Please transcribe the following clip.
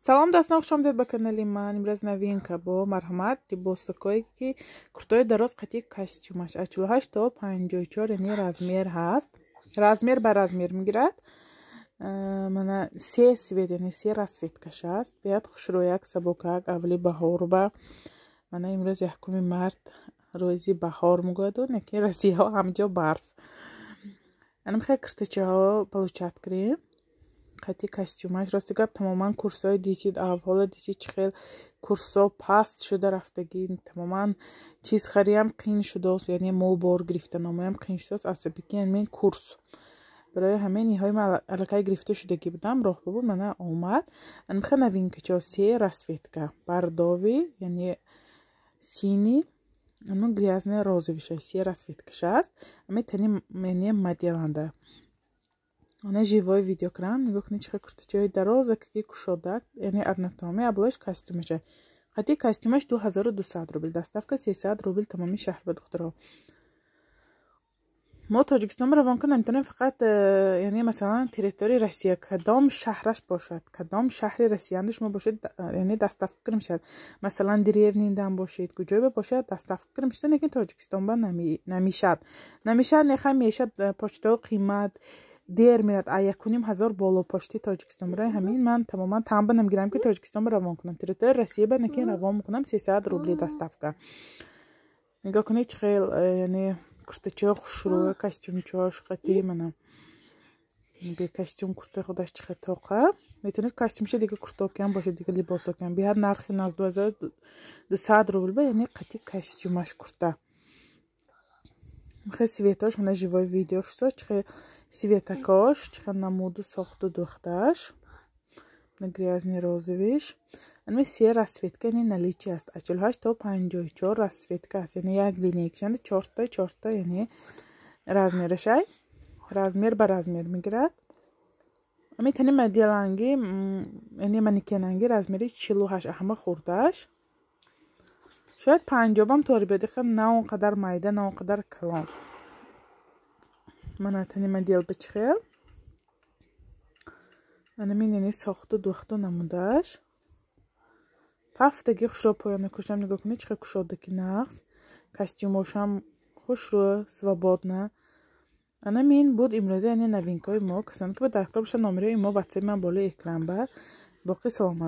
Салом, дӯстон, хушомадед ба канали ман. Имрӯз новинка бо марҳамат, либосакое ки куртои дароз қати костюмаш аз 48 то 54, яъне размер ҳаст, размер ба размер мегирад. Мана се цвет, яъне се расцветкаш аст. Биёд хушрӯяк, сабукак, аввали баҳорба. Мана имрӯз 1 март, рӯзи баҳор мегӯяду, неки Россияҳо ҳамҷо барф. Анам хел киртачаҳо получать кардем қати костюмаш. Рости гап, тамоман курсҳои дисид, авҳоло дисид, чӣ хел курсҳо паст шуда рафтагӣ, тамоман чизхариам қин шудааст, яъне мол бор гирифтаномоям қин шудааст асабики ҳамин курс. Барои ҳамин иҳои ман аллакай гирифта шудагӣ будам, роҳ бубуд, мана омад. Анамхел новинкачо, се расцветка: бордовый, яъне синий, ану грязный розовыйша, се расцветкаша аст. Ами тани, яъне моделанда. Ана живой видео крам, нигоҳ кунед, чӣ хел куртачаҳои дароза, ки кушодак, яъне однотонный, аблош костюмаша. Қати костюмаш 2200 рубл, доставка 300 рубл тамоми шаҳр ба, духтаро. Мо Тоҷикистон равон кунем наметавонем, фақат яъне масалан территорияи Россия кадом шаҳраш бошад, кадом шаҳри Россиянда шумо бошед, яъне доставка кунем мешавад. Масалан, деревниндам бошед, куҷое бошад, доставка кунем мешавад, лекин Тоҷикистон ба намешад. Намешад, неха мешад, почтао қимат, дер мерад, а 1500 боло почти Тоҷикистон. Барои ҳамин ман тамоман тамба намегирам, ки Тоҷикистон ба равон кунам. Территорияи Россия ба накин равон мекунам, 300 рубли доставка. Нигоҳ кунед, чӣ хел яъне куртачаҳо хушрӯя, костюмчаҳош қати. Мана бе костюм курта худаш чӣ хел тоқа. Метавонед костюмча, дига куртокиам бошад, дига либосокиам. Биҳад нархи наз, 2200 рубл ба, яъне қати костюмаш курта. Хел цветош, мана живой видео шуд, чӣ хел цветакош, чӣ хел намуду сохту духташ. Грязный розовыйш. Ами се расцветка, яъне наличие аст, аз 48 то 54 расцветка аст, яъне як линейкашанда чорта чорта, яъне размерашай, размер ба размер мегирад. Ами тани моделанги, яъне манекенанги, размери 48, ҳама хурдаш, шояд 50-ам тори биёд, на он қадар майда, на он қадар калон. Мана тани модел ба чӣ хел, анамин, яъне сохту духту намудаш пафтаги хушрӯ. Поёна кушам, нигоҳ кунед, чӣ хел кушодаки нағз, костюмошам хушрӯ, свободно. Анамин буд имрӯза, яъне новинкаҳои мо. Касоне ки ба даркор бошад, номерои мо, ватсаи ман болои экран ба. Боқӣ саломат.